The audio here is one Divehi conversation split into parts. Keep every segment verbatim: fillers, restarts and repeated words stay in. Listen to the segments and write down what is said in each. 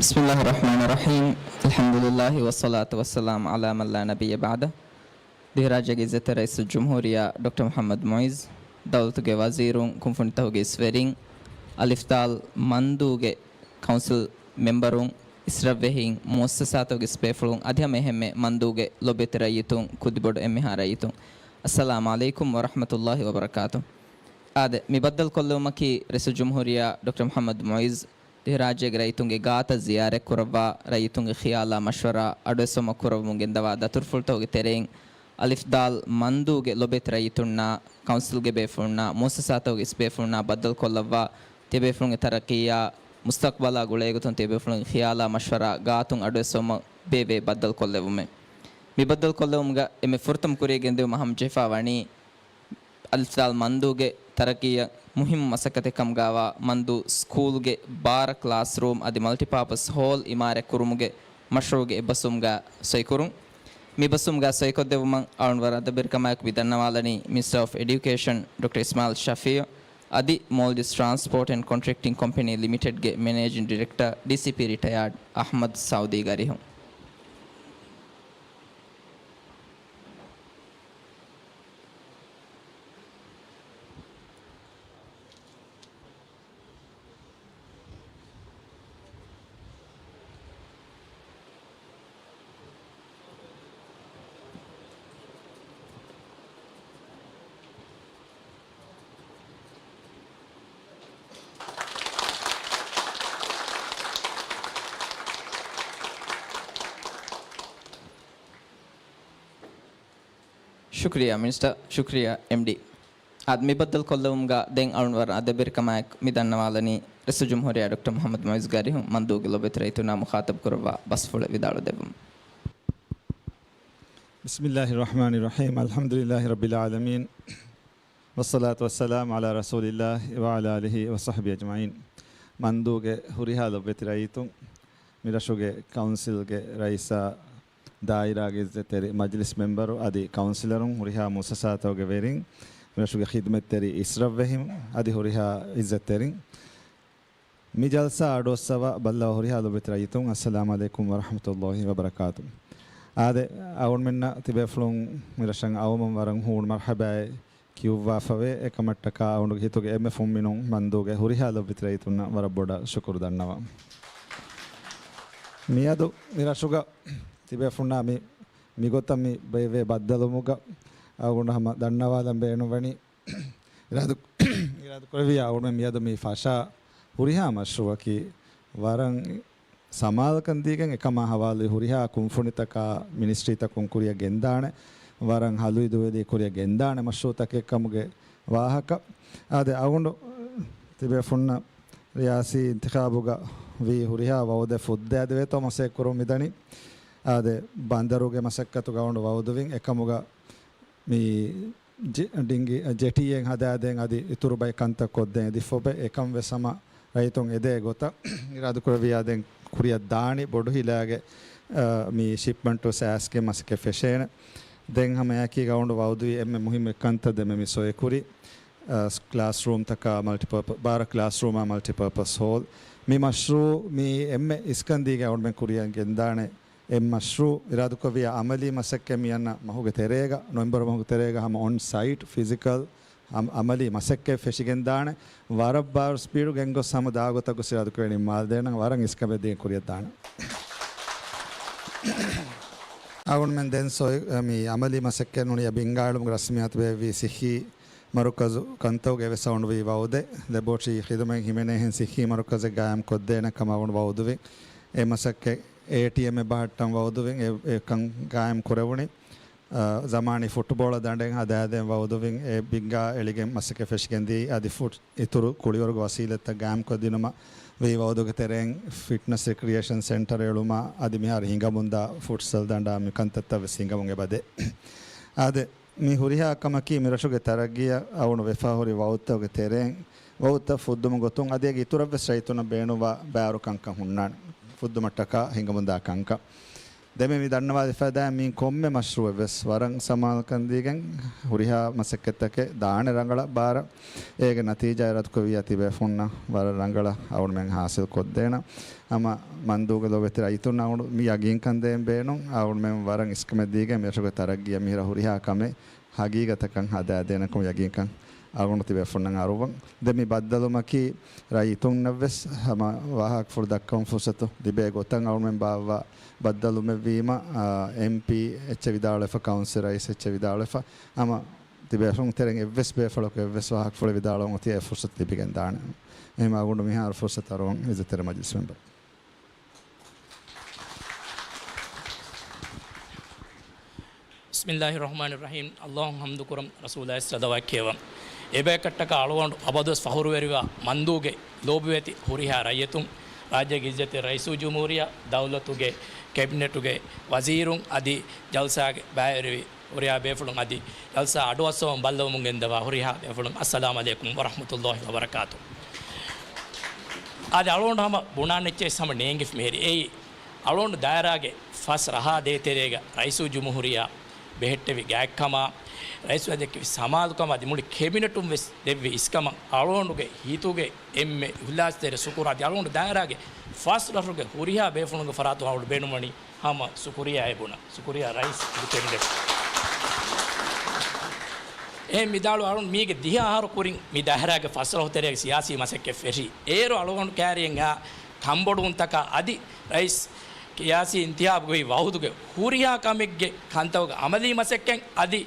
بسم الله الرحمن الرحيم. الحمد لله والصلاة والسلام على من لا نبي بعده. ދިވެހިރާއްޖޭގެ އިއްޒަތްތެރި ރައީސުލްޖުމްހޫރިއްޔާ ޑޮކްޓަރ މުޙައްމަދު މުޢިއްޒު، ދައުލަތުގެ ވަޒީރުން، ކުންފުނިތަކުގެ އިސްވެރިން، އަލިފްދާލް މަންދޫގެ ކައުންސިލް މެމްބަރުން، އިސްރަށްވެހިން، މުއައްސަސާތަކުގެ އިސްބޭފުޅުން އަދި ހަމަ އެހެންމެ މަންދޫގެ ލޮބުވެތި ރައްޔިތުން، ކުދިބޮޑު އެންމެހާ ރައްޔިތުން، އައްސަލާމު ޢަލައިކުމް ވަރަޙްމަތުﷲި ވަބަރަކާތު. އާދެ، މި ބައްދަލުކޮށްލެވުމަކީ ރައީސުލްޖުމްހޫރިއްޔާ ޑޮކްޓަރ މުޙައްމަދު މުޢިއްޒު ދިވެހިރާއްޖޭގެ ރައްޔިތުންގެ ގާތަށް ޒިޔާރަތްކުރައްވާ، ރައްޔިތުންގެ ޚިޔާލާ މަޝްވަރާ އަޑުއެއްސަވުމަށް ކުރައްވަމުން ގެންދަވާ ދަތުރުފުޅުތަކުގެ ތެރެއިން، އަލިފްދާލް މަންދޫގެ ލޮބުވެތި ރައްޔިތުންނާ، ކައުންސިލްގެ ބޭފުޅުންނާ، މުއައްސަސާތަކުގެ އިސްބޭފުޅުންނާ ބައްދަލުކޮށްލައްވާ، ތިޔަބޭފުޅުންގެ ތަރައްޤީއާ، މުސްތަޤްބަލާ ގުޅޭގޮތުން ތިޔަބޭފުޅުންގެ ޚިޔާލާ މަޝްވަރާ ގާތުން އަޑުއެއްސަވުމަށް ބޭއްވޭ ބައްދަލުކޮށްލެވުމެއް. މި ބައްދަލުކޮށްލެވުމުގަ އެންމެ ފުރަތަމަ ކުރިއަށް ގެންދިއުމަށް ހަމަޖެހިފާ ވަނީ، އަލިފްދާލް މަންދޫގެ ތަރައްޤީއަށް މުހިއްމު މަސައްކަތެއް ކަމުގައިވާ މަންދޫ ސްކޫލްގެ ބާރަ ކްލާސްރޫމް އަދި މަލްޓިޕާޕަސް ހޯލް އިމާރާތްކުރުމުގެ މަޝްރޫޢުގެ އެއްބަސްވުމުގަ ސޮއިކުރުން. މި ބަސްވުމުގަ ސޮއިކޮށްދެއްވުމަށް އަޅުގަނޑު ވަރަށް އަދަބުވެރިކަމާއެކު މި ދަންނަވާލަނީ މިނިސްޓަރ އޮފް އެޑިއުކޭޝަން ޑޮކްޓަރ އިސްމާޢީލް ޝަފީޢު އަދި މޯލްޑިވްސް ޓްރާންސްޕޯޓް އެންޑް ކޮންޓްރެކްޓިން ކޮމްޕެނީ ލިމިޓެޑްގެ މެނޭޖިން ޑިރެކްޓަރ، ޑީސީޕީ ރިޓަޔާޑް، އަޙްމަދު ސައުދީގަ އަރިހުން. ޝުކުރިއްޔާ މިނިސްޓަރ، ޝުކުރިއްޔާ އެމްޑީ. އާދެ، މި ބައްދަލުކޮށްލެވުމުގަ ދެން އަޅުގަނޑު ވަރަށް އަދަބުވެރިކަމާއެކު މި ދަންނަވާލަނީ ރައީސުލްޖުމްހޫރިއްޔާ ޑޮކްޓަރ މުޙައްމަދު މުޢިއްޒުގެ އަރިހުން މަންދޫގެ ލޮބުވެތި ރައްޔިތުންނާ މުޚާޠަބު ކުރައްވާ ބަސްފުޅެއް ވިދާޅުވެދެއްވުމަށް. بسم الله الرحمن الرحيم. الحمد لله رب العالمين. والصلاة والسلام على رسول الله وعلى آله وصحبه أجمعين. މަންދޫގެ ހުރިހާ ލޮބުވެތި ރައްޔިތުން، މިރަށުގެ ކައުންސިލްގެ ރައީސާ، ދާއިރާގެ އިއްޒަތްތެރި މަޖިލިސް މެމްބަރު އަދި ކައުންސިލަރުން، ހުރިހާ މުއައްސަސާތަކުގެ ވެރިން، މިރަށުގެ ޚިދުމަތްތެރި އިސްރަށްވެހިން އަދި ހުރިހާ އިއްޒަތްތެރިން، މި ޖަލްސާ އަޑުއައްސަވާ ބައްލަވާ ހުރިހާ ލޮބުވެތި ރައްޔިތުން، އައްސަލާމު ޢަލައިކުމް ވަރަޙްމަތުﷲި ވަބަރަކާތު. އާދެ، އަޅުގަނޑުމެންނަށް ތިބޭފުޅުން މިރަށަށް އައުމުން ވަރަށް ހޫނު މަރްޙަބާއެއް ކިޔުއްވާފަވޭ. އެކަމަށްޓަކާ އަޅުގަނޑުގެ ހިތުގެ އެންމެ ފުންމިނުން މަންދޫގެ ހުރިހާ ލޮބުވެތި ރައްޔިތުންނަށް ވަރަށް ބޮޑަށް ޝުކުރު ދަންނަވަން. މިއަދު މި ރަށުގަ ތިބޭފުންނާ މި، މިގޮތަށް މި ބޭއްވޭ ބައްދަލުވުމުގަ އަޅުގަނޑު ހަމަ ދަންނަވާލަން ބޭނުންވަނީ، އިރާދަ، އިރާދަކުރެއްވިއްޔާ އަޅުގަނޑުމެން މިއަދު މި ފަށާ ހުރިހާ މަޝްރޫޢަކީ ވަރަށް ސަމާލުކަން ދީގެން އެކަމާ ހަވާލުވި ހުރިހާ ކުންފުނިތަކާ މިނިސްޓްރީތަކުން ކުރިއަށް ގެންދާނެ، ވަރަށް ހަލުއިދޫވެލީ ކުރިއަށް ގެންދާނެ މަޝްރޫޢުތަކެއް ކަމުގެ ވާހަކަ. އާދެ، އަޅުގަނޑު ތިބޭފުންނަށް ރިޔާސީ އިންތިޚާބުގަ ވީ ހުރިހާ ވައުދެއް ފުއްދައިދެވޭތޯ މަސައްކަތް ކުރަމުން މިދަނީ. އާދެ، ބަނދަރުގެ މަސައްކަތުގަ އަޅުގަނޑު ވައުދުވިން އެކަމުގަ މި ޖެ-، ޑިންގި، ޖެޓީއެއް ހަދާދޭން އަދި އިތުރު ބައެއް ކަންތައް ކޮށްދޭން އެދިފޮބެ އެކަން ވެސް ހަމަ ރައްޔިތުން އެދޭ ގޮތަށް އިރާދަކުރެއްވިއްޔާ ދެން ކުރިއަށް ދާނީ ބޮޑު ހިލާގެ، އަ، މި ޝިޕްމަންޓު ސާސްގެ މަސައްކަތް ފެށޭނެ. ދެން ހަމަ އެއާއެކީގަ އަޅުގަނޑު ވައުދުވީ އެންމެ މުހިއްމު ކަންތައް ދެމެ މި ސޮއެކުރި، އަ، ކްލާސްރޫމްތަކާ މަލްޓިޕާޕަ-، ބާރަ ކްލާސްރޫމާ މަލްޓިޕާޕަސް ހޯލް. މި މަޝްރޫޢު މި އެންމެ އިސްކަންދީގެ އަޅުގަނޑުމެން ކުރިއަށް ގެންދާނެ އެއް މަޝްރޫޢު އިރާދަކުރެއްވިއްޔާ އަމަލީ މަސައްކަތް މިއަންނަ މަހުގެ ތެރޭގަ، ނޮވެމްބަރު މަހުގެ ތެރޭގަ ހަމަ އޮން ސައިޓް ފިޒިކަލް އަމ-، އަމަލީ މަސައްކަތް ފެށިގެންދާނެ. ވަރަށް ބާރު ސްޕީޑު ގެންގޮސް ހަމަ ދާގޮތަށް ގޮސް އިރާދަކުރެވެނީ މާލެ ދޭނަން ވަރަށް އިސްކަން ދޭން ކުރިއަށްދާނެ. އަޅުގަނޑުމެން ދެން ސޮއި-، މި އަމަލީ މަސައްކަތް ނޫނީ ބިންގާ އެޅުމުގެ ރަސްމިއްޔާތު ބޭއްވި ސިއްހީ މަރުކަޒު ކަންތައުގެ އެވެސް އަޅުގަނޑު ވީ ވައުދެއް، ލެބޯޓްރީ ޚިދުމަތް ހިމެނޭހެން ސިއްހީ މަރުކަޒެއް ގާއިމް ކޮށްދޭނެ ކަމަށް އަޅުގަނޑު ވައުދުވި. އެ މަސައްކަތް އޭޓީއެމްއެއް ބަހައްޓަން ވައުދުވިން އެ، އެކަން ގާއިމް ކުރެވުނީ. އަ، ޒަމާނީ ފުޓްބޯޅަ ދަނޑެއް ހަދާދޭން ވައުދުވިން އެ ބިންގާ އެޅިގެން މަސައްކަތް ފެށިގެންދީ އަދި ފުޓް-، އިތުރު ކުޅިވަރުގެ ވަސީލަތްތައް ގާއިމްކޮށްދިނުމަށް ވީ ވައުދުގެ ތެރެއިން ފިޓްނަސް ރެކްރިއޭޝަން ސެންޓަރ އެޅުމަށް އަދި މިހާރު ހިނގަމުންދާ ފުޓްސަލް ދަނޑާ މި ކަންތައްތައް ވެސް ހިނގަމުން އެބަދޭ. އާދެ، މި ހުރިހާ ކަމަކީ މިރަށުގެ ތަރައްގީއަށް އަޅުގަނޑު ވެފާ ހުރި ވައުދުތަކުގެ ތެރެއިން ވައުދުތައް ފުއްދުމުގެ ގޮތުން އަދި އޭގެ އިތުރަށްވެސް ރައްޔިތުންނަށް ބޭނުންވާ ބާރު ކަންކަން ހުންނާނެ. ފުއްދުމަށްޓަކާ ހިނގަމުންދާ ކަންކަން. ދެން މި ދަންނަވާލި ފަދައިން މި ކޮންމެ މަޝްރޫއެއް ވެސް ވަރަށް ސަމާލުކަން ދީގެން ހުރިހާ މަސައްކަތްތަކެއް ދާނެ ރަނގަޅަށް ބާރަށް. އޭގެ ނަތީޖާ އިރާދަކުރެއްވިއްޔާ ތިބޭފުންނަށް ވަރަށް ރަނގަޅަށް އަޅުމެން ހާސިލް ކޮށްދޭނަން. ހަމަ މަންދޫގެ ލޯބިވެތި ރައްޔިތުންނަށް އަޅު މި ޔަގީންކަން ދޭން ބޭނުން. އަޅުމެން ވަރަށް އިސްކަމެއް ދީގެން މިރަށުގެ ތަރައްގީއަށް މިރަށް ހުރިހާ ކަމެއް ހަގީގަތަކަށް ހަދާދޭނެކަމަށް ޔަގީންކަން އަޅުގަނޑު ތިބޭފުންނަށް އަރުވަން. ދެން މި ބައްދަލުމަކީ ރައްޔިތުންނަށްވެސް ހަމަ ވާހަކަފުޅު ދައްކަމުން ފުރުސަތު ލިބޭ ގޮތަށް އަޅުމެން ބާއްވާ ބައްދަލުމެއްވީމަ، އާ، އެމްޕީ އެއްޗެއް ވިދާޅުވެފަ، ކައުންސިލް ރައީސް އެއްޗެއް ވިދާޅުވެފަ، ހަމަ ތިބޭފުން ތެރެއިން އެއްވެސް ބޭފުޅަކު އެއްވެސް ވާހަކަފުޅެއް ވިދާޅުވަން އޮތީ އެ ފުރުސަތު ލިބިގެން ދާނެ. އެހެން އަޅުގަނޑު މިހާރު ފުރުސަތު އަރުވަން އިއްޒަތްތެރި މަޖިލިސް މެމްބަރު. ބިސްމިއްލާހި ރަޙްމާނި ރަޙީމް. އައްލާހު ޙަމްދު ކުރަން، ރަސޫލާއަށް ޞަލަވާތް ކިޔަވަން. އެބަޔަކަށްޓަކާ އަޅުގަނޑު އަބަދުވެސް ފަޚުރުވެރިވާ މަންދޫގެ ލޯބިވެތި ހުރިހާ ރައްޔިތުން، ރާއްޖޭގެ އިއްޒަތްތެރި ރައީސުލްޖުމްހޫރިއްޔާ، ދައުލަތުގެ ކެބިނެޓުގެ ވަޒީރުން އަދި ޖަލްސާގެ ބައިވެރިވި ހުރިހާ ބޭފުޅުން އަދި ޖަލްސާ އަޑުއައްސަވަމުން ބައްލަވަމުން ގެންދަވާ ހުރިހާ ބޭފުޅުން އައްސަލާމް ޢަލައިކުމް ވަރަޙްމަތުﷲި ވަބަރަކާތު. އާދެ، އަޅުގަނޑު ހަމަ ބުނާނެ އެއްޗެއް ހަމަ ނޭނގިފަ މިހިރީ. އެއީ އަޅުގަނޑު ދާއިރާގެ ފަސް ރަހާ ދޭތެރޭގަ ރައީސުލްޖުމްހޫރިއްޔާ ބެހެއްޓެވި ގާތްކަމާ، ރައީސު ދެއްކެވި ސަމާލުކަމާ އަދި މުޅި ކެބިނެޓުން ވެސް ދެއްވި އިސްކަމަށް އަޅުގަނޑުގެ ހިތުގެ އެންމެ އިޚްލާޞްތެރި ޝުކުރު. އަދި އަޅުގަނޑު ދާއިރާގެ ފަސް ރަށުގެ ހުރިހާ ބޭފުޅުންގެ ފަރާތުން އަޅުގަނޑު ބޭނުންވަނީ ހަމަ ޝުކުރިއްޔާ އެބުނަ، ޝުކުރިއްޔާ ރައީސް އަދި ކެބިނެޓް. އެހެން ވިދާޅުވާ އަޅުން މީގެ ދިހަ އަހަރު ކުރިން މި ދާއިރާގެ ފަސް ރަށު ތެރޭގެ ސިޔާސީ މަސައްކަތް ފެށީ. އޭރު އަޅުގަނޑު ކައިރިއަށް އާ ކަންބޮޑުވުންތަކާ އަދި ރައީސް ސިޔާސީ އިންތިހާބުގައި ވައުދުގެ ހުރިހާ ކަމެއްގެ ކަންތައްގެ އަމަލީ މަސައްކަތް އަދި،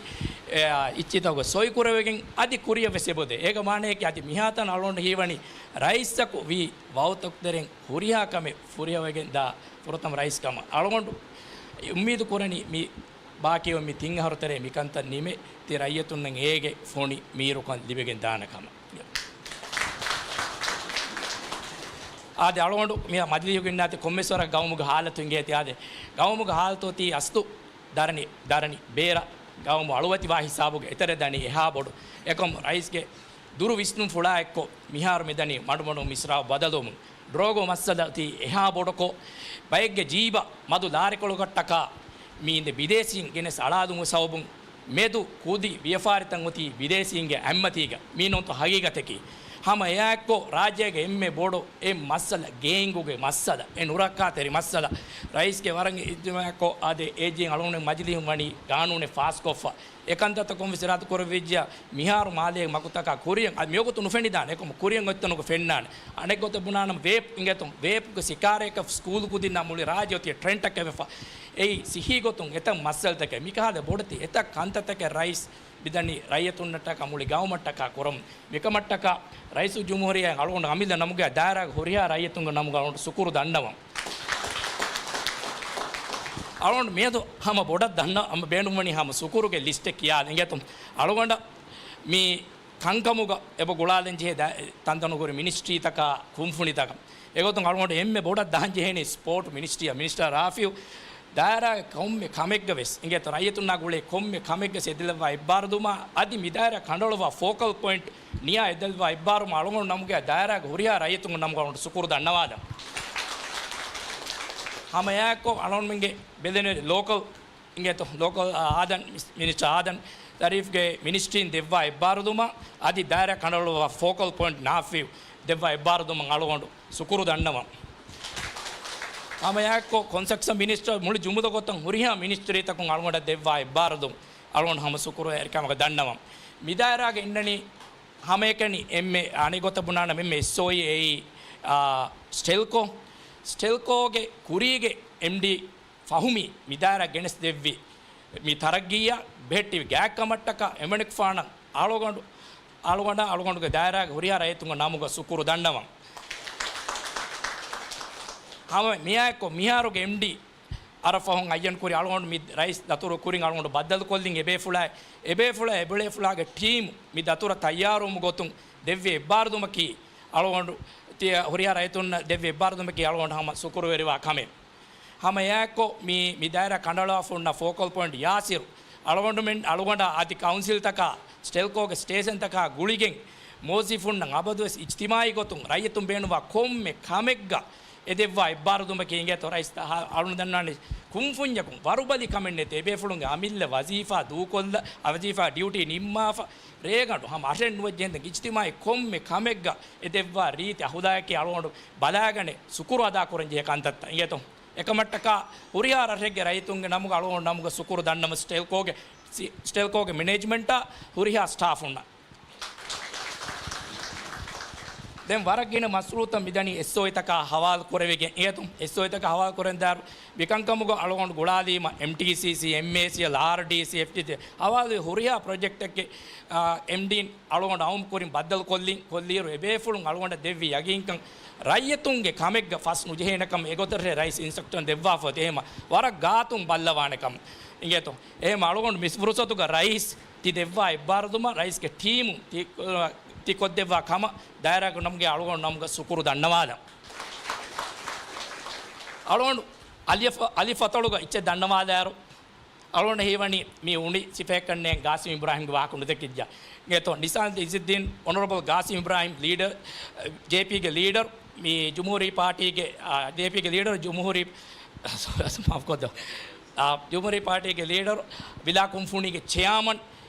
އެ، އިއްޗިތަކުގެ ސޮއިކުރެވިގެން އަދި ކުރިއަށް ވެސް އެބަދޭ. އޭގެ މާނައަކީ އަދި މިހާތަނަށް އަޅުގަނޑު ހީވަނީ ރައީސްއަކު ވީ ވައުދުތަކު ތެރެއިން ހުރިހާ ކަމެއް ފުރިހަވައިގެން ދާ ފުރަތަމަ ރައީސް ކަމަށް. އަޅުގަނޑު އުއްމީދު ކުރަނީ މި ބާކީވާ މި ތިން އަހަރު ތެރޭ މި ކަންތައް ނިމެ ތި ރައްޔިތުންނަށް އޭގެ ފޮނި މީރުކަން ލިބިގެން ދާނެ ކަމަށް. އާދެ، އަޅުގަނޑު މި މަޖިލީހުގަ އިންނާތީ ކޮންމެސް ވަރަށް ގައުމުގެ ހާލަތު އިނގޭތީ. އާދެ، ގައުމުގެ ހާލަތު އޮތީ އަސްލު ދަރަނި، ދަރަނި ބޭރަށް ގައުމު އަޅުވަތިވާ ހިސާބުގަ އެތެރެ ދަނީ އެހާ ބޮޑު. އެކަމު ރައީސްގެ ދުރު ވިސްނުންފުޅާ އެއްކޮށް މިހާރު މިދަނީ މަޑުމަޑުން މިސްރާބު ބަދަލުވުމުން. ޑްރޯގޯ މައްސަލަ އޮތީ އެހާ ބޮޑަކޮށް، ބައެއްގެ ޖީބަށް މަދު ލާރިކޮޅުގައްޓަކާ މީ އިނދެ ބިދޭސީން ގެނެސް އަޅާލުމުގެ ސަބަބުން މެދު ކުދި ވިޔަފާރިތައް އޮތީ ބިދޭސީންގެ އަތްމަތީގަ. މީ ނޫންތޯ ހަގީގަތަކީ؟ ހަމަ އެއާއެއްކޮށް ރާއްޖޭގެ އެންމެ ބޮޑު އެއް މައްސަލަ، ގޭންގުގެ މައްސަލަ، އެ ނުރައްކާތެރި މައްސަލަ، ރައީސްގެ ވަރަށް އިޖްތިމާޢުކޮށް އާދެ، އޭޖީ އަޅުގަނޑު މަޖިލީހުން ވަނީ ގާނޫނެއް ފާސްކޮށްފަ. އެ ކަންތައްތައް ކޮންމެސް އިރާދަކުރެއްވިއްޖެޔާ، މިހާރު މާލޭގެ މަގުތަކާ ކުރިއަށް އަދި މިވަގުތު ނުފެނިދާނެ. އެކަމު ކުރިއަށް އޮތްތަނުގަ ފެންނާނެ. އަނެއް ގޮތަށް ބުނާނަމަ ވޭޕް އިނގޭތޯ، ވޭޕްގެ ސިކާރައަކަށް ސްކޫލު ކުދިންނާ މުޅި ރާއްޖެ އޮތީ ޓްރެންޑްއަކަށް ވެފަ. އެއީ ސިއްހީ ގޮތުން އެތައް މައްސަލަތަކެއް، މިކަހަލަ ބޮޑެތި އެތައް ކަންތައްތަކެއް ރައީސް މިދަނީ ރައްޔިތުންނަށްޓަކާ މުޅި ގައުމަށްޓަކާ ކުރަމުން. މިކަމަށްޓަކާ ރައީސުލްޖުމްހޫރިއްޔާ އަޅުގަނޑު އަމިއްލަ ނަމުގައި ދާއިރާގެ ހުރިހާ ރައްޔިތުންގެ ނަމުގައި އަޅުގަނޑު ޝުކުރު ދަންނަވަން. އަޅުގަނޑު މިއަދު ހަމަ ބޮޑަށް ދަންނަ، ހަމަ ބޭނުންވަނީ ހަމަ ޝުކުރުގެ ލިސްޓެއް ކިޔާލަން. އިނގޭތޯ އަޅުގަނޑަށް މި ކަންކަމުގަ އެބަ ގުޅާލަން ޖެހޭ ތަންތަނުގައި މިނިސްޓްރީތަކާ ކުންފުނިތަކަށް. އެގޮތުން އަޅުގަނޑު އެންމެ ބޮޑަށް ދާން ޖެހޭނީ ސްޕޯޓް މިނިސްޓްރީއަށް. މިނިސްޓަރ ރާފިޢު ދާއިރާގެ ކޮންމެ ކަމެއްގަ ވެސް އިނގޭތޯ ރައްޔިތުންނާ ގުޅޭ ކޮންމެ ކަމެއްގަ ވެސް އެދެލައްވާ އެއްބާރުލުމާ އަދި މި ދާއިރާ ކަނޑައަޅުއްވާ ފޯކަލް ޕޮއިންޓް ނިޔާ އެދެލައްވާ އެއްބާރުލުމާ އަޅުގަނޑު ނަމުގައި ދާއިރާގެ ހުރިހާ ރައްޔިތުންގެ ނަމުގައި އަޅުގަނޑު ޝުކުރު ދަންނަވާލަން. ހަމަ އެއާއެއްކޮށް އަޅުގަނޑުމެންގެ ބެލެނިވެރި ލޯކަލް އިނގޭތޯ، ލޯކަލް، އާ، އާދަން މިސް-، މިނިސްޓަރ އާދަން ޒަރީފްގެ މިނިސްޓްރީން ދެއްވާ އެއްބާރުލުމަށް އަދި ދާއިރާ ކަނޑައަޅުއްވާ ފޯކަލް ޕޮއިންޓް ނާފިޢު ދެއްވާ އެއްބާރުލުމަށް އަޅުގަނޑު ޝުކުރު ދަންނަވަން. ހަމައެއާއެއްކޮށް ކޮންސްޓްރަކްޝަން މިނިސްޓަރ މުޅި ޖުމުލަ ގޮތަށް ހުރިހާ މިނިސްޓްރީތަކުން އަޅުގަނޑަށް ދެއްވާ އެއްބާރުލުން އަޅުގަނޑު ހަމަ ޝުކުރުވެރިކަމުގަ ދަންނަވަން. މިދާއިރާގަ އިންނަނީ ހަމައެކަނި އެންމެ އަނެއް ގޮތަށް ބުނާނަމަ އެންމެ އެސްއޯއީ އެއީ، އާ، ސްޓެލްކޯ. ސްޓެލްކޯގެ ކުރީގެ އެމްޑީ ފަހުމީ މިދާއިރާ ގެނެސް ދެއްވި މި ތަރައްގީއަށް ބެހެއްޓިވި ގާތްކަމަށްޓަކާ އެމަނިކުފާނަށް އަޅުގަނޑު، އަޅުގަނޑާ އަޅުގަނޑުގެ ދާއިރާގެ ހުރިހާ ރައްޔިތުންގެ ނަމުގަ ޝުކުރު ދަންނަވަން. ހަމަ މިއާއެއްކޮށް މިހާރުގެ އެމްޑީ އަރަށް ފަހުން އައްޔަން ކުރި އަޅުގަނޑު މި ރައީސް ދަތުރު ކުރިން އަޅުގަނޑު ބައްދަލުކޮށްލިން އެބޭފުޅާއި، އެބޭފުޅާ އެބޭފުޅާގެ ޓީމު މި ދަތުރަށް ތައްޔާރުވުމުގެ ގޮތުން ދެއްވި އެއްބާރުލުމަކީ އަޅުގަނޑު ތިޔަ ހުރިހާ ރައްޔިތުންނަށް ދެއްވި އެއްބާރުލުމަކީ އަޅުގަނޑު ހަމަ ޝުކުރުވެރިވާ ކަމެއް. ހަމަ އެއާއެއްކޮށް މި، މި ދާއިރާ ކަނޑައަޅާފަ ހުންނަ ފޯކަލް ޕޮއިންޓް ޔާސިރު، އަޅުގަނޑުމެން، އަޅުގަނޑާ އަދި ކައުންސިލްތަކާ ސްޓެލްކޯގެ ސްޓޭޝަންތަކާ ގުޅިގެން މުވައްޒިފުންނަށް އަބަދުވެސް އިޖްތިމާޢީ ގޮތުން ރައްޔިތުން ބޭނުންވާ ކޮންމެ ކަމެއްގަ އެދެއްވާ އެއްބާރުލުމަކީ އިނގޭތޯ ރައީސް އަޅުން ދަންނާނެ ކުންފުންޏަކުން ވަރުބަލި ކަމެއް ނެތޭ. އެބޭފުޅުންގެ އަމިއްލަ ވަޒީފާ ދޫކޮށްލަ، އަ، ވަޒީފާ ޑިއުޓީ ނިންމާފަ، ރޭގަނޑު ހަމަ އަށެއް ނުވެއްޖެހެން ދެން އިޖްތިމާޢީ ކޮންމެ ކަމެއްގަ އެދެއްވާ ރީތި އަޚުލާޤީ އަޅުގަނޑު ބަލާގަނެ ޝުކުރު އަދާކުރަން ޖެހޭ ކަންތައްތައް އިނގޭތޯ. އެކަމަށްޓަކާ ހުރިހާ ރަށެއްގެ ރައްޔިތުންގެ ނަމުގަ އަޅުގަނޑު ނަމުގަ ޝުކުރު ދަންނަމަ ސްޓެލްކޯގެ، ސި-، ސްޓެލްކޯގެ މެނޭޖްމަންޓާ ހުރިހާ ސްޓާފުންނަށް. ދެން ވަރަށް ގިނަ މަސްރޫތައް މިދަނީ އެސްއޯއީތަކާ ހަވާލު ކުރެވިގެން އިނގޭތޯ. އެސްއޯއީތަކާ ހަވާލު ކުރެން ދާއިރު މިކަންކަމުގަ އަޅުގަނޑު ގުޅާލީމަ އެމްޓީސީސީ، އެމްއޭސީއެލް، އާރްޑީސީ، އެފްޓީސީ ހަވާލުވި ހުރިހާ ޕްރޮޖެކްޓެއްގެ، އާ، އެމްޑީން އަޅުގަނޑު އައުމު ކުރިން ބައްދަލުކޮށްލިން، ކޮށްލިއިރު އެބޭފުޅުން އަޅުގަނޑަށް ދެއްވި ޔަގީންކަން ރައްޔިތުންގެ ކަމެއްގަ ފަސް ނުޖެހޭނެކަމަށް އެގޮތަށް ރައީސް އިންސްޓްރަކްޝަން ދެއްވާފަ އޮތީ. އެހެމަ ވަރަށް ގާތުން ބައްލަވާނެކަމަށް އިނގޭތޯ. އެހެމަ އަޅުގަނޑު މި ފުރުސަތުގަ ރައީސް ތި ދެއްވާ އެއްބާރުލުމަށް ރައީސްގެ ޓީމު ތި، ތި ކޮށްދެއްވާ ކަމަށް ދާއިރާގެ ނަމުގެ އަޅުގަނޑު ނަމުގަ ޝުކުރު ދަންނަވާލަން. އަޅުގަނޑު އަލިފަ-، އަލިފަތޮޅުގަ އިއްޗެއް ދަންނަވާލާއިރު، އަޅުގަނޑަށް ހީވަނީ މީ އުނި ސިފައެއްކަންނޭނގެ ގާސިމް އިބްރާހިމްގެ ވާހަކަ ނުދެކިއްޖާ. އިނގޭތޯ ނިސާން އިއްޒުއްދީން، އޮނަރަބަލް ގާސިމް އިބްރާހިމް ލީޑަރ، ޖޭޕީގެ ލީޑަރ، މި ޖުމްހޫރީ ޕާޓީގެ، އާ، ޖޭޕީގެ ލީޑަރ، ޖުމްހޫރީ، މާފުކޮށްދޯ. އާ، ޖުމްހޫރީ ޕާޓީގެ ލީޑަރ، ވިލާ ކުންފުނީގެ ޗެއާމަން،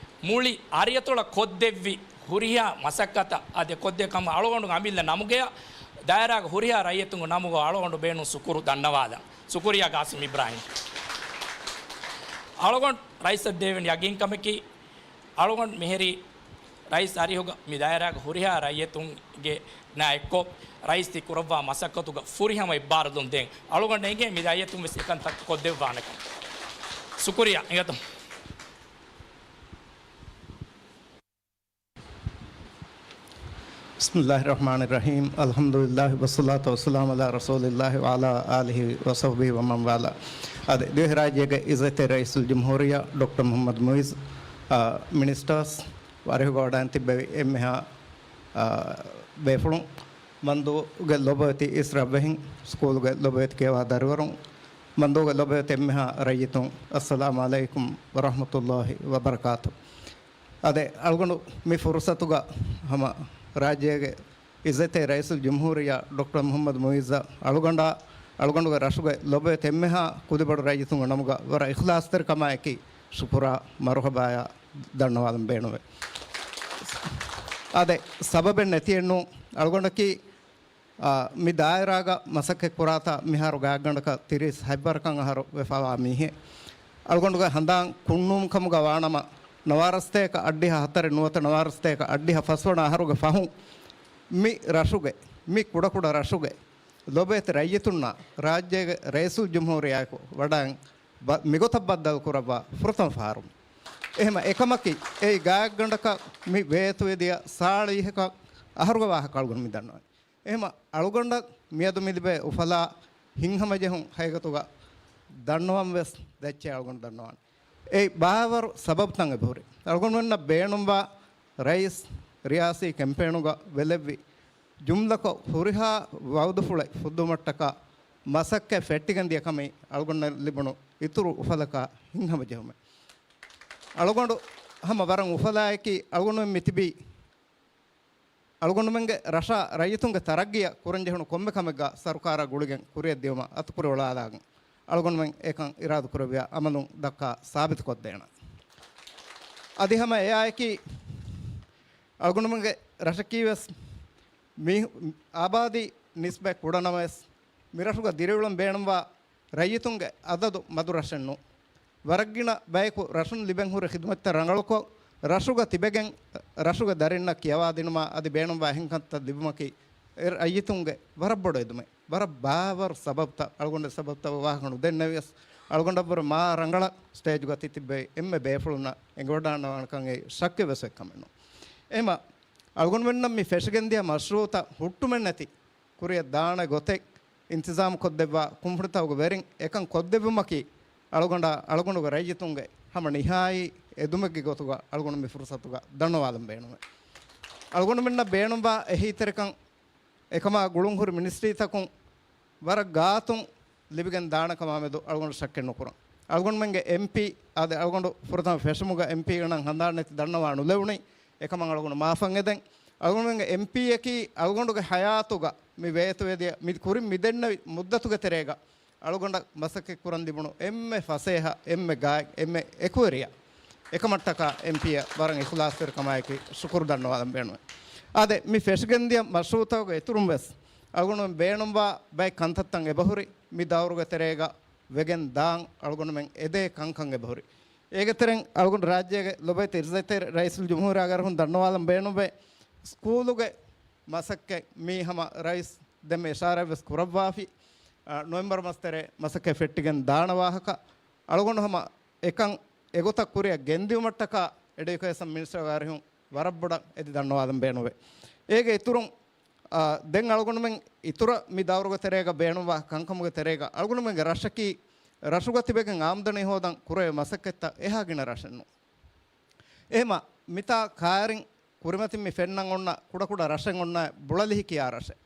މުޅި އަރިއަތޮޅަށް ކޮށްދެއްވި ހުރިހާ މަސައްކަތަށް އަދި ކޮށްދެއްވި ކަމަށް އަޅުގަނޑު އަމިއްލަ ނަމުގަޔަށް ދާއިރާގެ ހުރިހާ ރައްޔިތުންގެ ނަމުގަ އަޅުގަނޑު ބޭނުން ޝުކުރު ދަންނަވާލަން. ޝުކުރިއްޔާ ގާސިމް އިބްރާހިމް. އަޅުގަނޑު ރައީސަށް ދެވޭނެ ޔަގީންކަމަކީ، އަޅުގަނޑު މިހިރީ ރައީސް އަރިހުގަ މި ދާއިރާގެ ހުރިހާ ރައްޔިތުންގެ ނާ އެއްކޮށް، ރައީސް ތި ކުރައްވާ މަސައްކަތުގަ ފުރިހަމަ އެއްބާރުލުން ދޭން. އަޅުގަނޑަށް އެނގޭ މި ރައްޔިތުން ވެސް އެކަންތައް ކޮށްދެއްވާނެކަން. ޝުކުރިއްޔާ އިނގޭތޯ. بسم الله الرحمن الرحيم. الحمد لله والصلاة والسلام على رسول الله وعلى آله وصحبه ومن والاه. އަދި ދިވެހިރާއްޖޭގެ އިއްޒަތްތެރި ރައީސުލްޖުމްހޫރިއްޔާ ޑޮކްޓަރ މުޙައްމަދު މުޢިއްޒު، އާ، މިނިސްޓާސް، އަރިހުގަ ވަޑައިން ތިއްބެވި އެންމެހާ، އާ، ބޭފުޅުން، މަންދޫގެ ލޮބުވެތި އިސް ރަށްވެހިން، ސްކޫލުގެ ލޮބުވެތި ކިޔަވާ ދަރިވަރުން، މަންދޫގެ ލޮބުވެތި އެންމެހާ ރައްޔިތުން، އައްސަލާމު ޢަލައިކުމް ވަރަޙްމަތުﷲި ވަބަރަކާތު. އާދެ، އަޅުގަނޑު މި ފުރުޞަތުގަ ހަމަ ރާއްޖޭގެ އިއްޒަތްތެރި ރައީސުލްޖުމްހޫރިއްޔާ ޑޮކްޓަރ މުޙައްމަދު މުޢިއްޒަށް އަޅުގަނޑާ، އަޅުގަނޑުގެ ރަށުގެ ލޮބުވެތި އެންމެހާ ކުދިބޮޑު ރައްޔިތުންގެ ނަމުގަ ވަރަށް އިޚްލާޞްތެރިކަމާއެކީ ޝުކުރާ މަރުޙަބާޔާ ދަންނަވާލަން ބޭނުންވޭ. އާދެ، ސަބަބެއް ނެތިއެއްނު، އަޅުގަނޑަކީ އާ، މި ދާއިރާގަ މަސައްކަތް ކުރާތާ މިހާރު ގާތްގަނޑަކަށް ތިރީސް ހަތްވަރަކަށް އަހަރު ވެފަވާ މީހެއް. އަޅުގަނޑުގެ ހަނދާން ކުންނޫންކަމުގަ ވާނަމަ، ނަވާރަސްތޭކަ އަށްޑިހަ ހަތަރެއް ނުވަތަ ނަވާރަސްތޭކަ އަށްޑިހަ ފަސްވަނަ އަހަރުގެ ފަހުން މި ރަށުގެ، މި ކުޑަކުޑަ ރަށުގެ ލޮބުވެތި ރައްޔިތުންނާ ރާއްޖޭގެ ރައީސުލްޖުމްހޫރިއްޔާއެކު ވަޑައިން ބަ-، މިގޮތަށް ބައްދަލުކުރައްވާ ފުރަތަމަ ފަހަރު. އެހެމަ އެކަމަކީ، އެއީ ގާތްގަނޑަކަށް މި ވޭތުވެދިޔަ ސާޅީހަކަށް އަހަރުގެ ވާހަކަ އަޅުގަނޑު މި ދަންނަވަނީ. އެހެމަ އަޅުގަނޑަށް މިއަދު މި ލިބޭ އުފަލާ ހިތްހަމަޖެހުން ހަގީގަތުގަ ދަންނަވަން ވެސް ދެއްޗޭ އަޅުގަނޑު ދަންނަވާނެ. އެ ބާވަރު ސަބަބުތައް އެބަހުރި. އަޅުގަނޑުމެންނަށް ބޭނުންވާ ރައީސް ރިޔާސީ ކެމްޕޭނުގަ ވެލެއްވި ޖުމްލަކޮށް ހުރިހާ ވައުދުފުޅެއް ފުއްދުމަށްޓަކާ މަސައްކަތް ފެއްޓިގެން ދިޔަ ކަމީ އަޅުގަނޑަށް ލިބުނު އިތުރު އުފަލަކާ ހިތްހަމަޖެހުމެއް. އަޅުގަނޑު ހަމަ ވަރަށް އުފަލާއެކީ އަޅުގަނޑުމެން މިތިބީ އަޅުގަނޑުމެންގެ ރަށާ ރައްޔިތުންގެ ތަރައްގީއަށް ކުރަންޖެހުނު ކޮންމެ ކަމެއްގަ ސަރުކާރާ ގުޅިގެން ކުރިއަށް ދިޔުމަށް އަތުކުރި އޮޅާލާގެން އަޅުގަނޑުމެން އެކަން އިރާދަކުރެއްވިޔާ އަމަލުން ދައްކާ ސާބިތުކޮށްދޭނަން. އަދި ހަމަ އެއާއެކީ އަޅުގަނޑުމެންގެ ރަށަކީވެސް މީ އާބާދީ ނިސްބަތް ކުޑަނަމަވެސް، މިރަށުގަ ދިރިއުޅެން ބޭނުންވާ ރައްޔިތުންގެ އަދަދު މަދު ރަށެއްނޫ. ވަރަށްގިނަ ބަޔަކު ރަށުން ލިބެން ހުރި ޚިދުމަތްތައް ރަނގަޅުކޮށް، ރަށުގަ ތިބެގެން، ރަށުގެ ދަރިންނަށް ކިޔަވާދިނުމާ އަދި ބޭނުންވާ އެހެން ކަންތައް ލިބުމަކީ އެ ރައްޔިތުންގެ ވަރަށް ބޮޑު އެދުމެއް. ވަރަށް ބާވަރު ސަބަބުތައް، އަޅުގަނޑު ސަބަބުތައް ވާހަކަ ނުދެންނެވިޔަސް، އަޅުގަނޑަށްވުރެ މާ ރަނގަޅަށް ސްޓޭޖުގަ ތި ތިއްބެވި އެންމެ ބޭފުޅުންނަށް އެނގިވަޑާންނަވާނެކަން އެއީ ޝައްކެއް ވެސް އެއްކަމެއް ނޫން. އެހެމަ އަޅުގަނޑުމެންނަށް މި ފެށިގެންދިޔަ މަޝްރޫއުތައް ހުއްޓުމެއްނެތި ކުރިއަށް ދާނެ ގޮތެއް އިންތިޒާމު ކޮށްދެއްވާ ކުންފުނިތަކުގެ ވެރިން އެކަން ކޮށްދެއްވުމަކީ، އަޅުގަނޑާ އަޅުގަނޑުގެ ރައްޔިތުންގެ ހަމަ ނިހާއީ އެދުމެއްގެ ގޮތުގަ އަޅުގަނޑު މި ފުރުސަތުގަ ދަންނަވާލަން ބޭނުމެވެ. އަޅުގަނޑުމެންނަށް ބޭނުންވާ އެހީތެރިކަން އެކަމާ ގުޅުންހުރި މިނިސްޓްރީތަކުން ވަރަށް ގާތުން ލިބިގެން ދާނެ ކަމާމެދު އަޅުގަނޑު ޝައްކެއް ނުކުރަން. އަޅުގަނޑުމެންގެ އެމްޕީ އާދެ، އަޅުގަނޑު ފުރަތަމަ ފެށުމުގަ އެމްޕީގެ ނަން ހަނދާން ނެތި ދަންނަވާ ނުލެވުނީ. އެކަމަށް އަޅުގަނޑު މާފަށް އެދެން. އަޅުގަނޑުމެންގެ އެމްޕީއަކީ އަޅުގަނޑުގެ ހަޔާތުގަ މި ވޭތުވެދިޔަ މި ކުރިން މިދެންނެވި މުއްދަތުގެ ތެރޭގަ އަޅުގަނޑަށް މަސައްކަތް ކުރަން ލިބުނު އެންމެ ފަސޭހަ، އެންމެ ގާތް، އެންމެ އެކުވެރިޔާ އެކަމަށްޓަކާ އެމްޕީއަށް ވަރަށް އިޚްލާޞްތެރިކަމާއެކީ ޝުކުރު ދަންނަވާލަން ބޭނުވޭ. އާދެ، މި ފެށިގެންދިޔަ މަޝްރޫޢުތަކުގެ އިތުރުން ވެސް އަޅުގަނޑުމެން ބޭނުންވާ ބައެއް ކަންތައްތައް އެބަހުރި މި ދައުރުގެ ތެރޭގަ ވެގެން ދާން އަޅުގަނޑުމެން އެދޭ ކަންކަން އެބަހުރި. އޭގެ ތެރެއިން އަޅުގަނޑު ރާއްޖޭގެ ލޮބުވެތި އިއްޒަތްތެރި ރައީސުލްޖުމްހޫރިއްޔާ އަރިހުން ދަންނަވާލަން ބޭނުންވޭ، ސްކޫލުގެ މަސައްކަތް މީ ހަމަ ރައީސް ދެންމެ އިޝާރާތް ވެސް ކުރައްވާފި، އާ، ނޮވެމްބަރު މަސް ތެރޭ މަސައްކަތް ފެއްޓިގެން ދާނެ ވާހަކަ. އަޅުގަނޑު ހަމަ އެކަން އެގޮތަށް ކުރިއަށް ގެންދިއުމަށްޓަކާ އެޑިއުކޭޝަން މިނިސްޓަރ އަރިހުން ވަރަށް ބޮޑަށް އެދި ދަންނަވާލަން ބޭނުންވޭ. އޭގެ އިތުރުން، އާ، ދެން އަޅުގަނޑުމެން އިތުރަށް މި ދައުރުގެ ތެރޭގަ ބޭނުންވާ ކަންކަމުގެ ތެރޭގަ އަޅުގަނޑުމެންގެ ރަށަކީ ރަށުގަ ތިބެގެން އާމްދަނީ ހޯދަން ކުރެވޭ މަސައްކަތްތައް އެހާ ގިނަ ރަށެއް ނޫން. އެހެމަ މިތާ ކާރިން ކުރިމަތިން މި ފެންނަން އޮންނަ ކުޑަކުޑަ ރަށެއް އޮންނަ ބުޅަލިހި ކިޔާ ރަށެއް.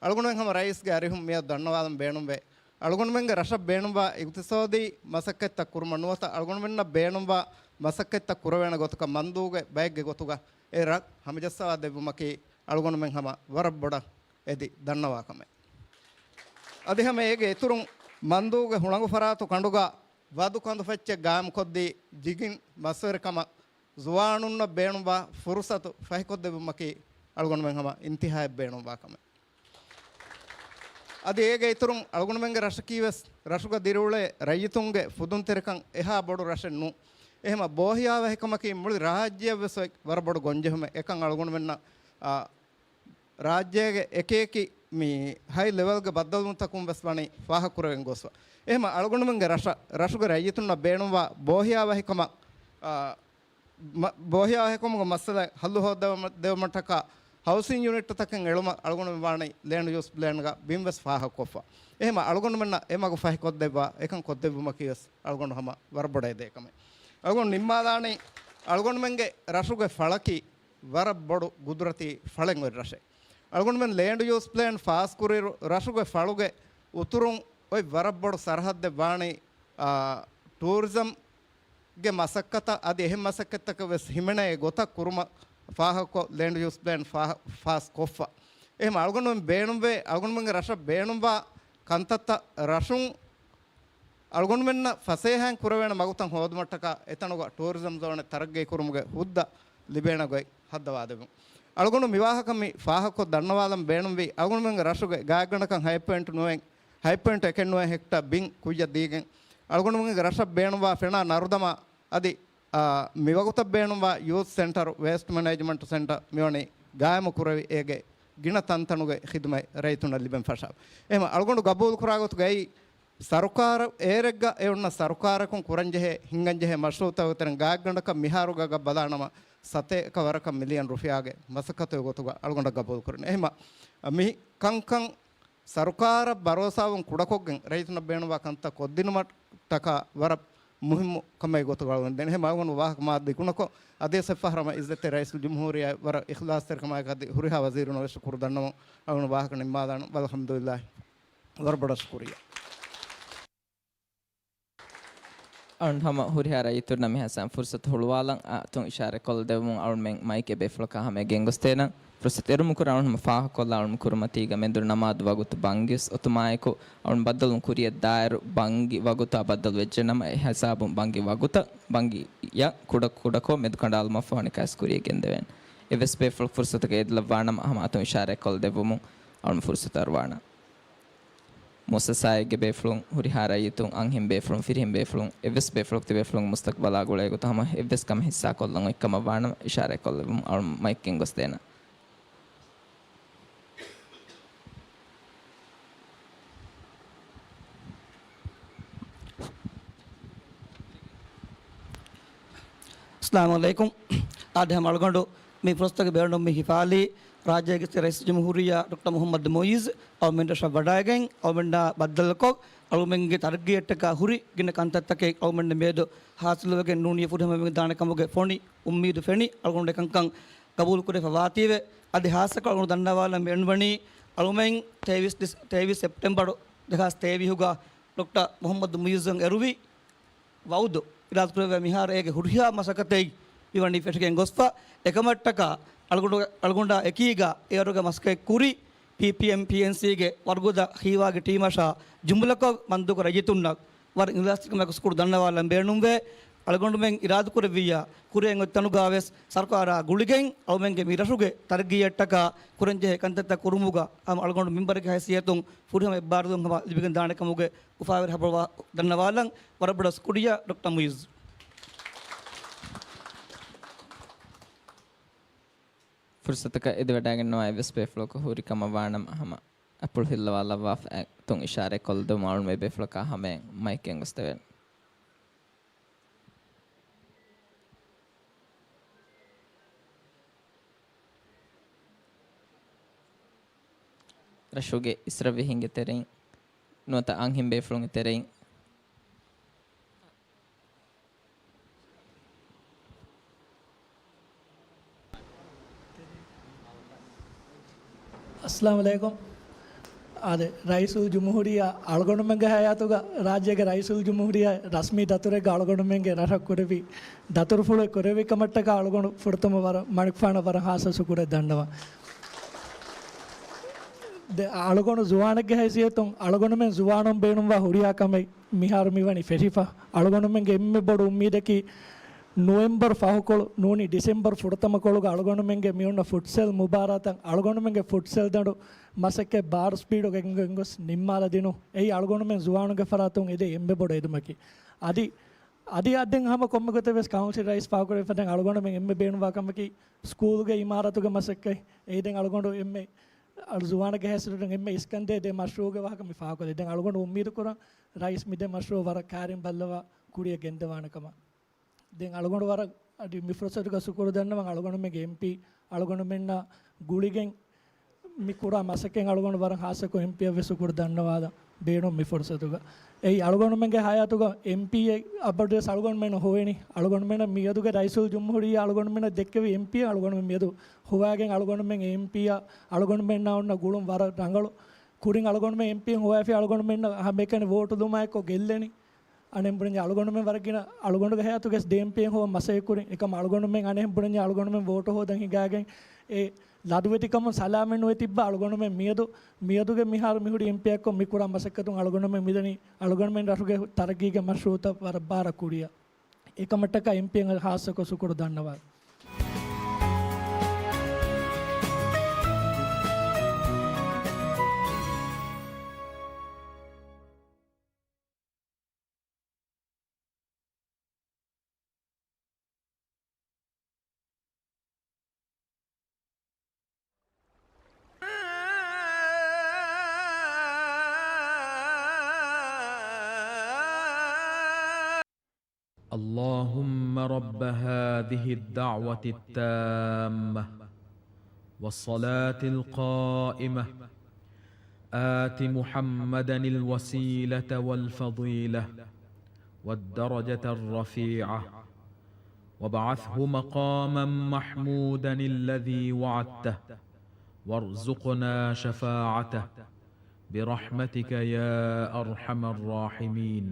އަޅުގަނޑުމެން ހަމަ ރައީސްގެ އަރިހުން މިއަދު ދަންނަވާލަން ބޭނުންވޭ. އަޅުގަނޑުމެންގެ ރަށަށް ބޭނުންވާ އިގްތިސޯދީ މަސައްކަތްތައް ކުރުމަށް ނުވަތަ އަޅުގަނޑުމެންނަށް ބޭނުންވާ މަސައްކަތްތައް ކުރެވޭނެ ގޮތަކަށް މަންދޫގެ ބައެއްގެ ގޮތުގަ އެ ރަށް ހަމަޖައްސަވާ ދެއްވުމަކީ އަޅުގަނޑުމެން ހަމަ ވަރަށް ބޮޑަށް އެދި ދަންނަވާ ކަމެއް. އަދި ހަމަ އޭގެ އިތުރުން މަންދޫގެ ހުޅަނގު ފަރާތު ކަނޑުގަ ވަދު ކަނދުފައްޗެއް ގާއިމުކޮށްދީ ޒިގިން މަސްވެރިކަމަށް ޒުވާނުންނަށް ބޭނުންވާ ފުރުސަތު ފަހިކޮށްދެއްވުމަކީ އަޅުގަނޑުމެން ހަމަ އިންތިހާއަށް ބޭނުންވާ ކަމެއް. އަދި އޭގެ އިތުރުން އަޅުގަނޑުމެންގެ ރަށަކީ ވެސް ރަށުގަ ދިރިއުޅޭ ރައްޔިތުންގެ ފުދުންތެރިކަން އެހާ ބޮޑު ރަށެއް ނޫން. އެހެމަ ބޯހިޔާވަހިކަމަކީ މުޅި ރާއްޖެއަށް ވެސް ވަރަށް ބޮޑު ގޮންޖެހުމެއް. އެކަން އަޅުގަނޑުމެންނަށް، އާ، ރާއްޖޭގެ އެކިއެކި މި ހައި ލެވެލްގެ ބައްދަލުވުންތަކުން ވެސް ވަނީ ފާހަގަކުރެވެން ގޮސްފަ. އެހެމަ އަޅުގަނޑުމެންގެ ރަށަށް، ރަށުގެ ރައްޔިތުންނަށް ބޭނުންވާ ބޯހިޔާވަހިކަމަށް، އާ، މަ-، ބޯހިޔާވަހިކަމުގެ މައްސަލަ ހައްލު ހޯއްދަވަމަ-، ދެވުމަށްޓަކާ ހައުސިން ޔުނިޓްތަކެއް އެޅުމަށް އަޅުގަނޑުމެން ވާނީ ލޭންޑް ޔޫސް ޕްލޭންގަ ބިން ވެސް ފާހަގަކޮށްފަ. އެހެމަ އަޅުގަނޑުމެންނަށް އެ މަގު ފަހިކޮށްދެއްވާ އެކަން ކޮށްދެއްވުމަކީ ވެސް އަޅުގަނޑު ހަމަ ވަރަށް ބޮޑަށް އެދޭ ކަމެއް. އަޅުގަނޑު ނިންމާލާނީ އަޅުގަނޑުމެންގެ ރަށުގެ ފަޅަކީ ވަރަށް ބޮޑު ގުދުރަތީ ފަޅެއް އޮތް ރަށެއް. އަޅުގަނޑުމެން ލޭންޑް ޔޫސް ޕްލޭން ފާސްކުރިއިރު ރަށުގެ ފަޅުގެ އުތުރުން އޮތް ވަރަށް ބޮޑު ސަރަހައްދެއް ވާނީ، އާ، ޓޫރިޒަމްގެ މަސައްކަތަށް އަދި އެހެން މަސައްކަތްތަކެއް ވެސް ހިމެނޭ ގޮތަށް ކުރުމަށް ފާހަގަކޮށް ލޭންޑް ޔޫސް ޕްލޭން ފާ-، ފާސް ކޮށްފަ. އެހެމަ އަޅުގަނޑުމެން ބޭނުންވޭ، އަޅުގަނޑުމެންގެ ރަށަށް ބޭނުންވާ ކަންތައްތައް ރަށުން އަޅުގަނޑުމެންނަށް ފަސޭހައިން ކުރެވޭނެ މަގުތައް ހޯދުމަށްޓަކާ އެތަނުގަ ޓޫރިޒަމް ޒޯނެއް ތަރައްގީ ކުރުމުގެ ހުއްދަ ލިބޭނެ ގޮތް ހައްދަވާދެވުން. އަޅުގަނޑު މިވާހަކަ މި ފާހަގަކޮށް ދަންނަވާލަން ބޭނުންވީ، އަޅުގަނޑުމެންގެ ރަށުގެ ގާތްގަނޑަކަށް ހަތް ޕޮއިންޓް ނުވައެއް، ހަތް ޕޮއިންޓް އެކެއް ނުވައެއް ހެކްޓާ ބިން ކުއްޔަށް ދީގެން، އަޅުގަނޑުމެންގެ ރަށަށް ބޭނުންވާ ފެނާ ނަރުދަމާ އަދި، އާ، މިވަގުތަށް ބޭނުންވާ ޔޫތު ސެންޓަރު، ވޭސްޓް މެނޭޖްމަންޓް ސެންޓަރ މިވަނީ ގާއިމު ކުރެވި އޭގެ ގިނަ ތަންތަނުގެ ޚިދުމަތް ރައްޔިތުންނަށް ލިބެން ފަށާ. އެހެމަ އަޅުގަނޑު ގަބޫލު ކުރާ ގޮތުގައި ސަރުކާރަށް އޭރެއްގަ އެ އޮންނަ ސަރުކާރަކުން ކުރަންޖެހޭ، ހިންގަންޖެހޭ މަޝްރޫޢުތަކުގެ ތެރެއިން ގާތްގަނޑަކަށް މިހާރުގަ ބަލާނަމަ ސަތޭކަ ވަރަކަށް މިލިއަން ރުފިޔާގެ މަސައްކަތުގެ ގޮތުގަ އަޅުގަނޑަށް ގަބޫލު ކުރަން. އެހެމަ މި ކަންކަން ސަރުކާރަށް ބަރޯސާވުން ކުޑަކޮށްގެން ރައްޔިތުންނަށް ބޭނުންވާ ކަންތައް ކޮށްދިނުމަށްޓަކާ ވަރަށް މުހިއްމު ކަމެއް ގޮތުގަ އަޅުގަނޑު ދެން. އެހެމަ އަޅުގަނޑު ވާހަކަ މާ ދިގުނަކޮށް، އަދިވެސް އެއްފަހަރު ހަމަ އިއްޒަތްތެރި ރައީސުލްޖުމްހޫރިއްޔާ ވަރަށް އިޚްލާޞްތެރިކަމާއެކު އަދި ހުރިހާ ވަޒީރުންނަށް ވެސް ޝުކުރު ދަންނަވަން. އަޅުގަނޑު ވާހަކަ ނިންމާލާނަން. ވަލްޙަމްދުލިއްލާހި. ވަރަށް ބޮޑަށް ޝުކުރިއްޔާ. އަޅުން ހަމަ ހުރިހާ ރައްޔިތުންނަށް މިހާ ސަން ފުރުސަތު ހުޅުވާލަން އަތުން އިޝާރަތް ކޮށްލަދެއްވުމުން އަޅުންމެން މައިކް އެބޭފުޅަކާ ހަމަޔަށް ގެންގޮސްދޭނަން. ފުރުސަތު އެރުމުކުރަން އަޅުން ހަމަ ފާހަގަކޮށްލާ އަޅުން ކުރިމަތީގަ މެންދުރު ނަމާދު ވަގުތު ބަންގިވެސް އޮތުމާއެކު އަޅުން ބައްދަލުން ކުރިޔަށް ދާއިރު ބަންގި ވަގުތާ ބައްދަލު ވެއްޖެނަމަ އެ ހިސާބުން ބަންގި ވަގުތަށް ބަންގިއަށް ކުޑަ ކުޑަކޮށް މެދުކަނޑާލުމަށްފަހު އަނެއްކާވެސް ކުރިޔަށް ގެންދެވޭނެ. އެއްވެސް ބޭފުޅަކު ފުރުސަތަކަށް އެދިލައްވާނަމަ ހަމަ އަތުން އިޝާރަތް ކޮށްލަދެއްވުމުން އަޅުން ފުރުސަތު އަރުވާނަން. މުއައްސަސާއެއްގެ ބޭފުޅުން، ހުރިހާ ރައްޔިތުން، އަންހެން ބޭފުޅުން، ފިރިހެން ބޭފުޅުން، އެއްވެސް ބޭފުޅަކު ތިބޭފުޅުންގެ މުސްތަޤްބަލާ ގުޅޭ ގޮތަށް ހަމަ އެއްވެސް ކަމެއް ހިއްސާކޮށްލަން އޮތްކަމަށް ވާނަމަ އިޝާރަތްކޮށްލެއްވުމުން އަޅުން މައިކް ގެންގޮސްދޭނަން. އައްސަލާމު ޢަލައިކުމް. އާދެ، ހަމަ އަޅުގަނޑު މި ފުރުސަތުގެ ބޭނުން މި ހިފާލީ ރާއްޖޭގެ ރައީސުލްޖުމްހޫރިއްޔާ ޑޮކްޓަރ މުޙައްމަދު މުޢިއްޒު އަޅުމެން ރަށަށް ވަޑައިގެން، އަޅުމެންނާ ބައްދަލުކޮށް، އަޅުމެންގެ ތަރައްގީއަށްޓަކާ ހުރި ގިނަ ކަންތައްތަކެއް އަޅުމެންނަށް މިއަދު ހާސިލުވެގެން ނޫނީ ފުރިހަމަވެގެން ދާނެ ކަމުގެ ފޮނި އުއްމީދު ފެނި، އަޅުގަނޑު އެކަންކަން ގަބޫލުކުރެވިފަ ވާތީވެ، އަދި ހާއްސަކޮށް އަޅުގަނޑު ދަންނަވާލަން ބޭނުންވަނީ، އަޅުމެން ތޭވީސް ޑިސް-، ތޭވީސް ސެޕްޓެމްބަރު ދެހާސް ތޭވީހުގަ ޑޮކްޓަރ މުޙައްމަދު މުޢިއްޒުއަށް އެރުވި ވަޢުދު އިރާދަކުރެއްވި މިހާރު އޭގެ ހުރިހާ މަސައްކަތެއް މިވަނީ ފެށިގެން ގޮސްފަ. އެކަމަށްޓަކާ އަޅުގަނޑު، އަޅުގަނޑާ އެކީގަ އޭރުގެ މަސައްކަތް ކުރި ޕީޕީއެމް ޕީއެންސީގެ ވަރުގަދަ ހީވާގި ޓީމަށާ ޖުމްލަކޮށް މަންދޫކުރައްޔިތުންނަށް ވަރަށް އިހްލާސްތެރިކަމާއެކު ޝުކުރު ދަންނަވާލަން ބޭނުންވޭ. އަޅުގަނޑުމެން އިރާދަކުރެއްވިއްޔާ، ކުރިއަށް އޮތް ތަނުގަވެސް ސަރުކާރާ ގުޅިގެން އަޅުމެންގެ މި ރަށުގެ ތަރައްގީއަށްޓަކާ ކުރަންޖެހޭ ކަންތައްތައް ކުރުމުގަ ހަމަ އަޅުގަނޑު މިންބަރުގެ ހައިސިއްޔަތުން ފުރިހަމަ އެއްބާރުލުން ހަމަ ލިބިގެން ދާނެ ކަމުގެ އުފާވެރި ހަބަރު ދަންނަވާލަން. ވަރަށް ބޮޑަށް ޝުކުރިއްޔާ ޑޮކްޓަރ މުއިއްޒު. ފުރުސަތަކަށް އެދިވަޑައިގަންނަވާ އެއްވެސް ބޭފުޅަކު ހުރި ކަމަށް ވާނަމަ، ހަމަ އަތްޕުޅު ހިއްލަވާލައްވާފަ އަތުން އިޝާރަތް ކޮށްލަދެއްވުމަށް އަޅުން މި ބޭފުޅަކާ ހަމައަށް މައިކެއް ގޮސްދެވޭނެ. ރަށުގެ އިސްރަށްވިހިންގެ ތެރެއިން ނުވަތަ އަންހެން ބޭފުޅުންގެ ތެރެއިން. އައްސަލާމު ޢަލައިކުމް. އާދެ، ރައީސުލް ޖުމްހޫރިއްޔާ އަޅުގަނޑުމެންގެ ހަޔާތުގަ ރާއްޖޭގެ ރައީސުލް ޖުމްހޫރިއްޔާ ރަސްމީ ދަތުރެއްގަ އަޅުގަނޑުމެންގެ ރަށަށް ކުރެއްވި ދަތުރުފުޅެއް ކުރެއްވި ކަމަށްޓަކާ އަޅުގަނޑު ފުރަތަމަ ވަރަށް މަނިކުފާނަށް ވަރަށް ހާއްސަ ޝުކުރެއް ދަންނަވަން. ދެ، އަޅުގަނޑު ޒުވާނެއްގެ ހައިސިއްޔަތުން އަޅުގަނޑުމެން ޒުވާނުން ބޭނުންވާ ހުރިހާ ކަމެއް މިހާރު މިވަނީ ފެށިފަ. އަޅުގަނޑުމެންގެ އެންމެ ބޮޑު އުއްމީދަކީ ނޮވެމްބަރު ފަހުކޮޅު ނޫނީ ޑިސެމްބަރު ފުރަތަމަ ކޮޅުގަ އަޅުގަނޑުމެންގެ މިއޮންނަ ފުޓްސަލް މުބާރާތަށް އަޅުގަނޑުމެންގެ ފުޓްސަލް ދަނޑު މަސައްކަތް ބާރު ސްޕީޑުގަ ގެންގޮސް ނިންމާލަދިނުން. އެއީ އަޅުގަނޑުމެން ޒުވާނުންގެ ފަރާތުން އެދޭ އެންމެ ބޮޑު އެދުމަކީ. އަދި، އަދި އަށް ދެން ހަމަ ކޮންމެ ގޮތެއް ވެސް ކައުންސިލް ރައީސް ފާހަގަކުރެވިފަދައިން އަޅުގަނޑުމެން އެންމެ ބޭނުންވާ ކަމަކީ ސްކޫލްގެ އިމާރަތުގެ މަސައްކަތް. އެއީ ދެން އަޅުގަނޑު އެންމެ އަޅު ޒުވާނެއްގެ ހައިސިއްޔަތުން އެންމެ އިސްކަންދޭ ދެ މަޝްރޫޢުގެ ވާހަކަ މި ފާހަގަކޮށްލީ. ދެން އަޅުގަނޑު އުއްމީދު ކުރަން ރައީސް މި ދެ މަޝްރޫޢު ވަރަށް ކައިރިން ބައްލަވާ ކުރިއަށް ގެންދަވާނެ ކަމަށް. ދެން އަޅުގަނޑު ވަރަށް އަދި މި ފުރުސަތުގަ ޝުކުރު ދަންނަވަން އަޅުގަނޑުމެންގެ އެމްޕީ އަޅުގަނޑުމެންނާ ގުޅިގެން މި ކުރާ މަސައްކަތް އަޅުގަނޑު ވަރަށް ހާއްސަކޮށް އެމްޕީއަށް ވެސް ޝުކުރު ދަންނަވާލަން ބޭނުން މި ފުރުސަތުގަ. އެއީ އަޅުގަނޑުމެންގެ ހަޔާތުގަ އެމްޕީއެއް އަބަދުވެސް އަޅުގަނޑުމެންނަށް ހޮވެނީ. އަޅުގަނޑުމެންނަށް މިއަދުގެ ރައީސުލް ޖުމްހޫރިއްޔާ އަޅުގަނޑުމެންނަށް ދެއްކެވި އެމްޕީއެއް އަޅުގަނޑުމެން މިއަދު ހޮވާގެން އަޅުގަނޑުމެން އެމްޕީއަށް އަޅުގަނޑުމެންނާ އޮންނަ ގުޅުން ވަރަށް ރަނގަޅު. ކުރިން އަޅުގަނޑުމެން އެމްޕީއެއް ހޮވާފި އަޅުގަނޑުމެންނަށް ހަމައެކަނި ވޯޓު ލުމާއެއްކޮށް ގެއްލެނީ. އަނެއް ބުނަންޏާ އަޅުގަނޑުމެން ވަރަށް ގިނަ އަޅުގަނޑުގެ ހަޔާތުގެ ދެ އެމްޕީއެއް ހޮވަން މަސައްކަތް ކުރިން. އެކަމް އަޅުގަނޑުމެން އަނެއް ބުނަންޏާ އަޅުގަނޑުމެން ވޯޓު ހޯދަން ހިނގާގެން އެ ލަދުވެތިކަމުން ސަލާމަތް ނުވެ ތިއްބާ އަޅުގަނޑުމެން މިއަދު، މިއަދުގެ މިހާރު މިހުރި އެމްޕީއެއްކޮށް މި ކުރާ މަސައްކަތުން އަޅުގަނޑުމެން މިދަނީ އަޅުގަނޑުމެން ރަށުގެ ތަރައްގީގެ މަޝްރޫޢުތައް ވަރަށް ބާރަށް ކުރިއަށް. އެކަމަށްޓަކާ އެމްޕީއަށް ހާއްސަކޮށް ޝުކުރު ދަންނަވާ. اللهم رب هذه الدعوة التامة والصلاة القائمة، آت محمدا الوسيلة والفضيلة والدرجة الرفيعة، وابعثه مقاما محمودا الذي وعدته، وارزقنا شفاعته، برحمتك يا أرحم الراحمين.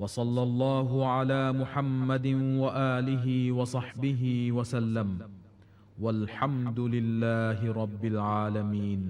وصلى الله على محمد وآله وصحبه وسلم. والحمد لله رب العالمين.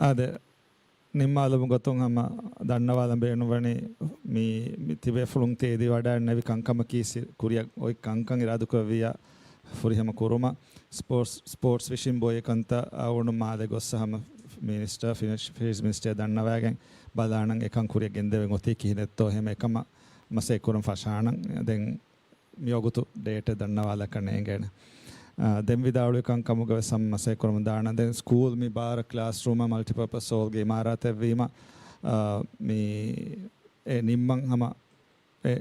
އާދެ، ނިންމާލުމުގެ ގޮތުން ހަމަ ދަންނަވާލަން ބޭނުންވަނީ، މި، މި ތިބޭފުޅުން ތި އެދިވަޑައިގެންނެވި ކަންކަމަކީ ސި-، ކުރިއަށް އޮތް ކަންކަން އިރާދަކުރެއްވިއްޔާ، ފުރިހަމަ ކުރުމަށް. ސްޕޯޓްސް، ސްޕޯޓްސް ވިށިން ބޮއި ކަންތައް އަޅުގަނޑު މާލެ ގޮއްސަ ހަމަ މިނިސްޓަރ، ފިނިޝް-، ފިނިޝް މިނިސްޓަރ ދަންނަވައިގެން ބަލާނަން އެކަން ކުރިއަށް ގެންދެވެން އޮތީ ކިހިނެއްތޯ. އެހެމަ އެކަމަށް މަސައްކަތް ކުރަން ފަށާނަން. ދެން މިވަގުތު ޑޭޓެއް ދަންނަވާލަކަށް ނޭނގޭނެ. އާ، ދެން ވިދާޅުވި ކަންކަމުގަ ވެސް ހަމަ މަސައްކަތް ކުރަމުން ދާނަން. ދެން ސްކޫލް މި ބާރަ ކްލާސްރޫމާ މަލްޓިޕާޕަސް ހޯލްގެ އިމާރާތެއްވީމަ، އާ، މި އެ ނިންމަން ހަމަ އެ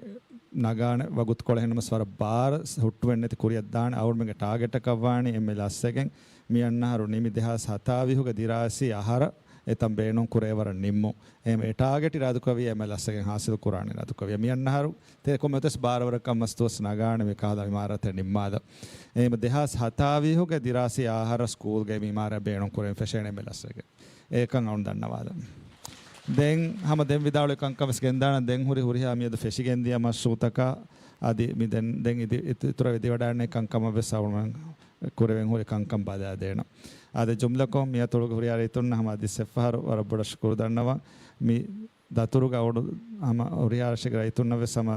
ނަގާނެ ވަގުތުކޮޅެއް ހިންނަމަސް ވަރަށް ބާރަ ހުއްޓުވެން ނެތި ކުރިއަށް ދާނެ. އަޅުގަނޑުމެންގެ ޓާގެޓަކަށް ވާނީ އެންމެ ލަސްވެގެން މި އަންނަ އަހަރު ނިމި ދެހާސް ހަތާވީހުގެ ދިރާސީ އަހަރަށް އެތަން ބޭނުން ކުރޭ ވަރަށް ނިންމުން. އެހެން އެ ޓާގެޓް އިރާދަކުރެއްވިއްޔާ އެންމެ ލަސްވެގެން ހާސިލު ކުރާނެ އިރާދަކުރެއްވިއްޔާ. މި އަންނަ އަހަރު ތެރެ ކޮންމެ އޮތަސް ބާރަ ވަރަކަށް މަސް ދުވަސް ނަގާނެ މި ކަހަލަ އިމާރާތެއް ނިންމާލަން. އެހެން ދެހާސް ހަތާވީހުގެ ދިރާސީ އަހަރަށް ސްކޫލްގެ މި އިމާރާތް ބޭނުން ކުރެވެން ފެށޭނެ އެންމެ ލަސްވެގެން. އެކަން އަޅުން ދަންނަވާލަން. ދެން ހަމަ ދެން ވިދާޅުވި ކަންކަން ވެސް ގެންދާނަން. ދެން ހުރި ހުރިހާ މިއަދު ފެށިގެންދިޔަ މަޝްރޫއުތަކާ އަދި މި ދެން، ދެން އިދި-، އިތުރަށް ވެދިވަޑައިގެންނެވި ކަންކަމަށް ވެސް އަޅުގަނޑު ކުރެވެން ހުރި ކަންކަން ބަލާދޭނަން. އާދެ، ޖުމްލަކޮށް މިއަތޮޅުގެ ހުރިހާ ރައްޔިތުންނަށް ހަމަ އަދި އެއްފަހަރު ވަރަށް ބޮޑަށް ޝުކުރު ދަންނަވަން. މި ދަތުރުގަ އަޅުގަނޑު ހަމަ ހުރިހާ ރަށެއްގެ ރައްޔިތުންނަށް ވެސް ހަމަ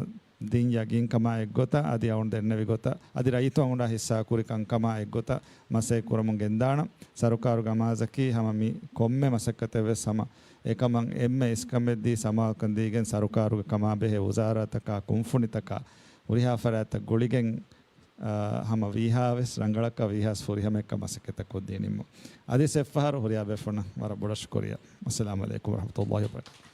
ދިން ޔަގީންކަމާ އެއްގޮތަށް އަދި އަޅުގަނޑު ދެންނެވި ގޮތަށް އަދި ރައްޔިތުން އަޅުގަނޑާ ހިއްސާ ކުރި ކަންކަމާ އެއްގޮތަށް މަސައްކަތް ކުރަމުން ގެންދާނަން. ސަރުކާރުގެ އަމާޒަކީ ހަމަ މި ކޮންމެ މަސައްކަތެއް ވެސް ހަމަ އެކަމަށް އެންމެ އިސްކަމެއް ދީ ސަމާލުކަން ދީގެން ސަރުކާރުގެ ކަމާ ބެހޭ ވުޒާރާތަކާ ކުންފުނިތަކާ ހުރިހާ ފަރާތްތައް ގުޅިގެން، އާ، ހަމަ ވީހާވެސް ރަނގަޅަކަށް ވީހާވެސް ފުރިހަމައަކަށް މަސައްކަތްތައް ކޮށްދީ ނިންމުން. އަދި އެއްފަހަރު ހުރިހާ ބޭފުޅުންނަށް ވަރަށް ބޮޑަށް ޝުކުރިއްޔާ. އައްސަލާމު ޢަލައިކުމް ވަރަޙްމަތުﷲ ވަބަރަކާތުހު.